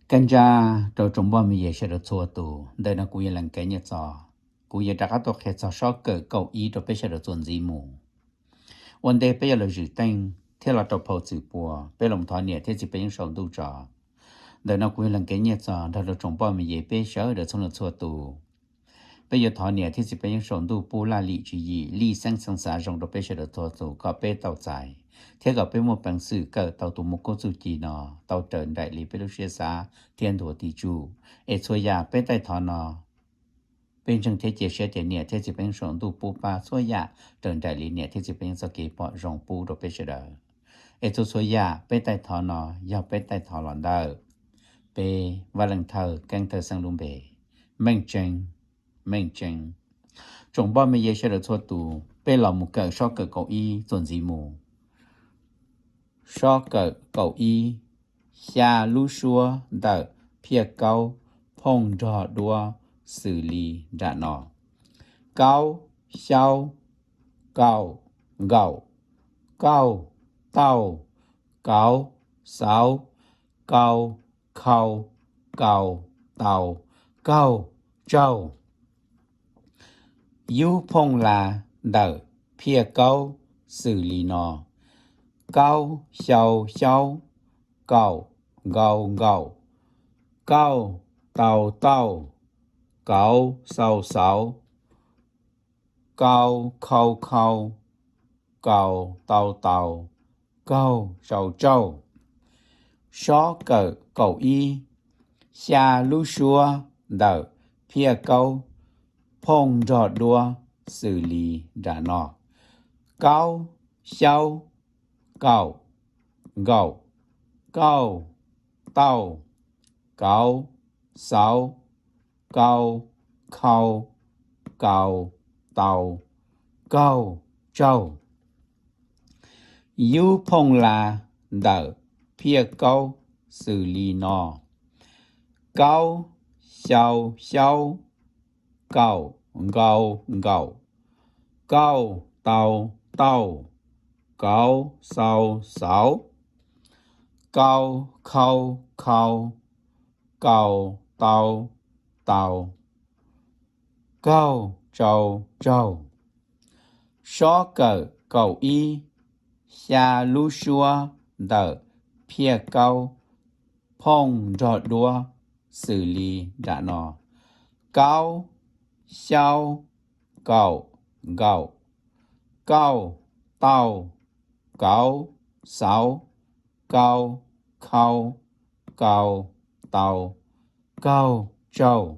Kab ntsab rau tsoom npoj me yes sawv daws txhua tus, ntawm no kuv yog Lees Kev Nyiaj Txos. Kuv yuav rov qab tuaj qhia txog sob kawm kaum ib rau peb sawv daws txuas ntxiv mus. Ua ntej peb yuav los zwm teej thiab los rau phau Txwm Pua, peb los thov niam thiab txiv pej xeem saum ntuj tso. Ntawm no kuv yog Lees Kev Nyiaj Txos nrog rau tsoom npoj me yes peb sawv daws txhua leej txhua tus. Peb yuav thov niam thiab txiv pej xeem saum ntuj pub laj lim tswv yim lij xeeb xeev xav zoo rau peb sawv daws txhua tus kom peb tau txais, thiab kom peb muaj peev xwm kawm tau tus mus kub txuj ci no tau raws nraim li peb lub siab xav thiab ntuas tim tsuj. Es txhua yam peb taij thov no, peb ntseeg thiab cia siab tias niam thiab txiv pej xeem saum ntuj pub pab txhua yam raws nraim li niam thiab txiv pej xeem txoj kev pom zoo pub rau peb sawv daws. Es txhua txhua yam peb taij thov no yog peb taij thov los ntawm peb Vaj Leej Thawj Keeb Thawj Xeeb lub npe, Meej Tseeb, Meej Tseeb. Tsoom npoj me yes sawv daws txhua tus, peb los mus kawm sob kawm kaum ib txuas ntxiv mus. Sob kawm kaum ib, xya lub suab ntawm phiaj kaub phooj nrog duab xws li nram no: kaub, xyaub, kaum, nkaum, kaug, tauj, kauv, xauv, kaus, khau, kaus, taus, kaug, tsaug. Yub phooj las ntawm phiaj kaub xws li no: kaub, xyau, xyaub, kaum, nkau, nkaum, kaug, tau, tauj, kauv, xau, xauv, kaus, khau, khau, kaus, tau, taus, kaug, tsau, tsauj. Sob kawm kaum ib, xya lub suab ntawm phiaj kaub phooj nrog duab xws li nram no: kaub, xyaub, kaum, nkaum, kauj, tauj, kauv, xauv, kaus, khau, kaus, taus, kaug, tsaug. Yub phooj las ntawm phiaj kaub xws li no: kaub, xyau, xyaub, kaum, nkau, nkaum, kauj, tau, tauj, kauv, xau, xauv, kaus, khau, khau, kaus, tau, taus, kaug, tsau, tsaug. Sob kawm kaum ib, xya lub suab ntawm phiaj kaub phooj nrog duab xws li nram no: kaub, xyaub, kaum, nkaum, kauj, tauj, kauv, xauv, kaus, khau, kaus, taus, kaug, tsaug.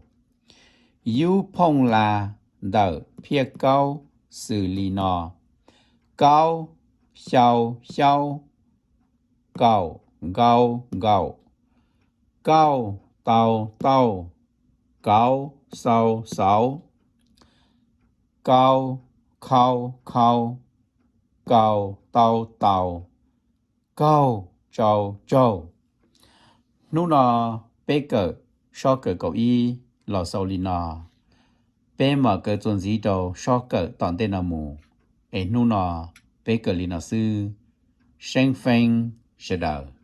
Yub phooj las ntawm phiaj kaub xws li no: kaub, xyau, xyaub, kaum, nkau, nkaum, kauj, tau, tauj, kauv, xau, xauv, kaus, khau, khau, kaus, tau, taus, kaug, tsau, tsaug. Hnub no peb kawm sob kawm kaum ib los xaus li no. Peb mam kawm txuas ntxiv rau sob kawm tom ntej no mus. Es hnub no peb kawm li no xwb. Seeb feeb sawv daws.